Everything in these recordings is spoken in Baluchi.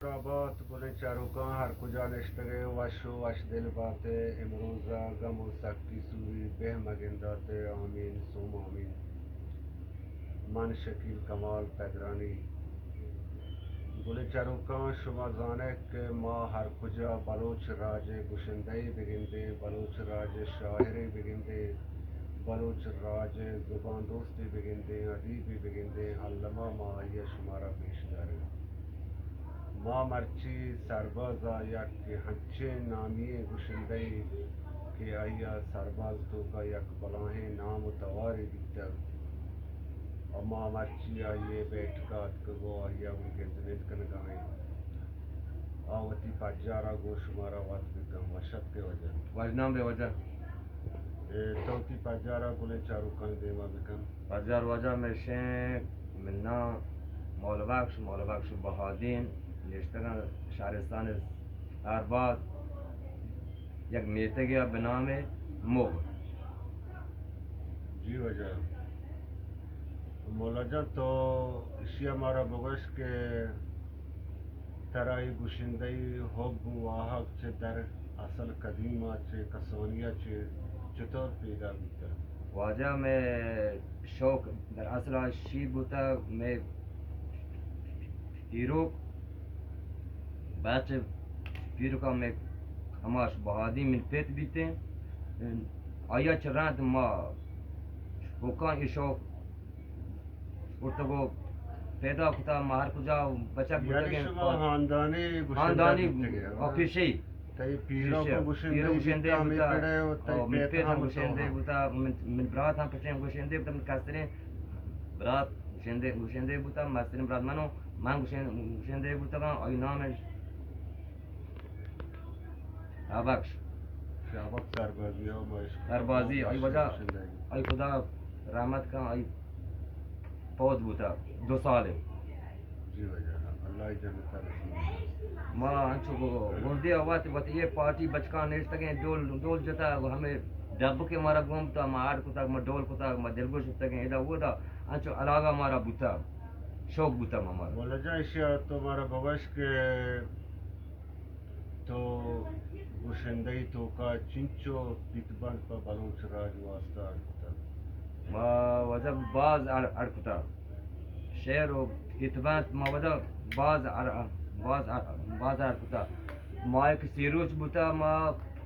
آباد گلیں چاروکاں، ہر کجا نشتگے، وش و وش دل باتے۔ امروزا غم و سکی سوری بہ مگنداتے۔ آمین ثم آمین۔ من شکیل کمال تگرانی۔ گلیں چاروکاں، شما زانے کہ ما ہر کجا بلوچ راج ء گشندہ ء بگندیں، بلوچ راج ء شاعرے بگندیں، بلوچ راج ء زبان دوستے بگندیں، ادیبے بگندیں، الما ما آئی ء شمارا پیش داریں۔ ما مرچی سرباز ء یک انچیں نامی ئیں گشندہ ایں کہ آئی ء سرباز توکا یک بلاہیں نام و توارے بیتگ و ما مرچی آئی ء بیٹک ء اتکگ و آئی ء گوں گند نند کنگ ء ایں۔ آ وتی پجار ء گوں شمارا وت بکن۔ وش اتکے واجہ۔ وژنام بے واجہ۔ اے تو وتی پجار ء گلیں چاروکانی دیما بکن۔ پجار واجہ مئے شیں، من نام مولا بخش، مولا بخش بہادین، نشتگاں شہرستان ارباز، یک میتگے ء بہ نام موگ۔ جی واجہ۔ مولا جان، تو اشی ء مارا بگوش کہ ترا اے گشندہی حب و واہگ چہ در اصل قدیم ء چہ کسانی ء چہ چطور پیدا بیتگ؟ واجہ، مئے شوق در اصل ء شی بوتگ، مئے پیروک بچ پیروکا مئے کماش بہادی من پت بیتیں، آیا چہ رند ما شوکاں اے شوق برتگ و پیدا کتا، ما ہر کجا بچک یعنی بوتگیں۔ شما خاندانی گشندہ خاندانی بوتگے، ہاں؟ پیشے۔ تئی پیرو پیشے۔ کو گشندہ پیرو گشندہ بوتا، ہمیں بوتا۔ پڑے و تئی او، من پیت پیت ہم ہم گشندہ بوتا۔ بوتا، من، من برات ہم پشے گشندہ بوتا، من کستریں برات گشندہ، گشندہ بوتا، مستریں برات منو، من گشن-، گشندہ بوتگاں، آئی نام اش شاہ بخش۔ شاہ بخش سربازی ء ما عشق سربازی، آئی وجہ، گشندہ۔ آئی خدا رحمت کن، آئی فوت بوتا، دو سال ہے۔ جی واجہ، اللہ جنت نصیب۔ ما انچو گو-، گوردی آوات وت یہ پارٹی بچکان نشتگیں ڈول، ڈول جتا، ہمیں ڈب کے مارا گوم تا، ما آڈ کتا، ما ڈول کتا، ما دلگوش کتگیں، ادا وہ دا، انچو علاقہ مارا بوتا، شوق بوتا ما مارا۔ مولا جان، اشیا تو مارا بگوش کہ تو گشندہی توکا چنچو پیت بند پہ بلوچ راج واسطہ اڈ کتگ؟ ما وجہ باز اڈ، اڈ کتا۔ شعر و پیت بند ما وجہ باز اڈ، باز اڈ، باز اڈ کتا۔ ما یک سی روچ بوتا، ما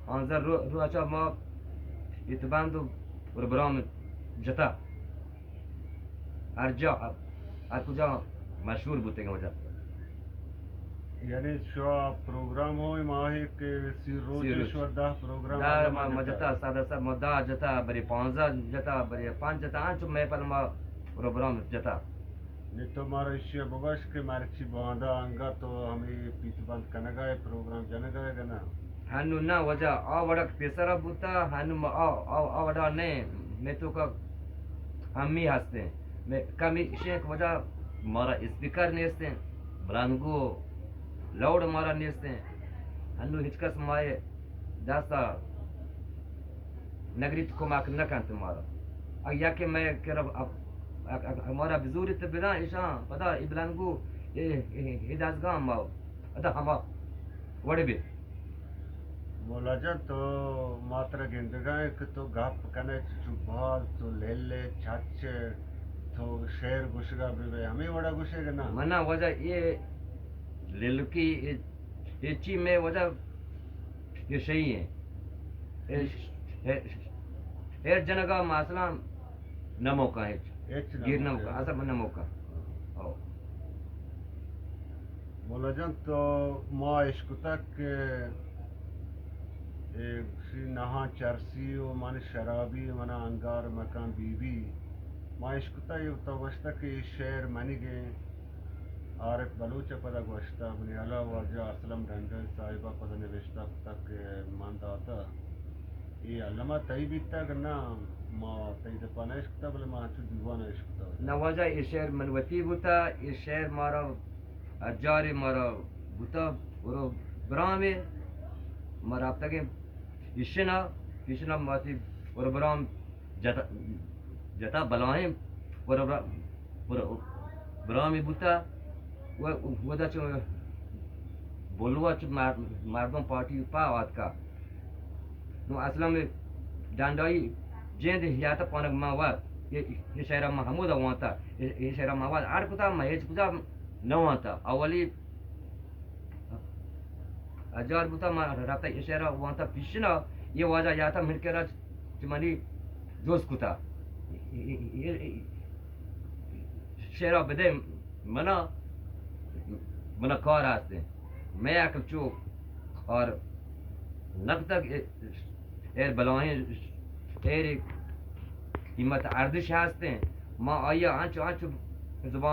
پانزدہ رو-، روچا ما پیت بند و پروگرام جتا۔ ہر جا، ہر کجا مشہور بوتگیں وجہ۔ یعنی شما پروگرام ہو ماہے کہ سی روچ سی روچ۔ شما دہ پروگرام دہ ما، ما جتا۔ جتا، سادہ سا ما دہ جتا، برے پانزدہ جتا، برے پنچ جتا، انچو محفل ما پروگرام جتا۔ نی تو مارا اشیا بگوش کہ مرچی باندا انگا تو ہمیں پیت بند کنگا ہے، پروگرام جنگا ہے کہ نا؟ ہنو نہ واجہ، آ وڑک پیسرا بوتا، ہنو ما آ، آ، آ وڑا نہ، میں تو کا کمی ہستیں۔ میں کمی اشیں کہ واجہ مارا اسپیکر نیستیں، بلندگو لاؤڈ مارا نیستیں۔ ہنو ہچ کس مائے دستا نگریت، کمک نکنت مارا۔ اگہ یکے مئے کرا اب، اب، اب، اب مارا بزوریت بداں ایشاں، پدا ای بلندگو، ای، ای، ای دزگاں ما ادا ہما وڑ بی۔ مولا جان، تو ماترا گندگا ہے کہ تو گپ کنے چو باز، تو لیل ہے، چچ ہے، تو شعر گوشگا بہ بے، ہمیں وڑا گوشے کہ نا؟ منا واجہ یہ لیلکی، یہ، یہ چی میں واجہ یہ صحیح ہے۔ یہ، یہ، یہ جنگا مثلاً نہ موقع ہے۔ ہچ نہ گیر نہ موقع۔ موقع، اصل من نہ موقع۔ او۔ مولا جان، تو ما اشکتگ کہ اے گوشی نہاں چرسی و من شرابی، منا انگار مکن بی بی۔ ما اشکتگ، تو گوشتگ کہ اے شعر منیگیں۔ عارف بلوچ ء پدا گوشتہ، منی ہیالا واجہ اسلم ڈنڈل صاحب ء پدا نبشتہ کتگ کہ من داتہ۔ اے الما تئی بیتگ نہ، ما تئی دپا نہ اشکتہ، بلے ما انچو دیوان ء اشکتہ۔ نہ واجہ، اے شعر من وتی بوتہ، اے شعر مارا ہر جارے مارا بوتہ، پروگرامے ما رپتگیں ایشنا، ایشنا ما وتی پروگرام جتا، جتا بلاہیں پرو-، پرو-، پروگرامے بوتا و، و دا چو بلوچ مر-، مردم پارٹی پا آتکا. نو اسلم ڈنڈائی جند یاتا پانک ما وقت یہ، یہ شعرا ما ہمودا وانتا، یہ، یہ شعرا ما وقت اڑ کتا، ما ہیچ کجا نہ وانتا. اولی ہزار بوتا ما رفتا یہ شعرا وانتا پیشنا، یہ واجہ یاتا من کرا چہ منی دوست کتا. شعرا بدے منا، منا کار ہستیں. میں عقل چو کار نکتگ، ایر بلاہیں، ایر قیمت ارزش ہستیں. ما آیا انچو، انچو زبان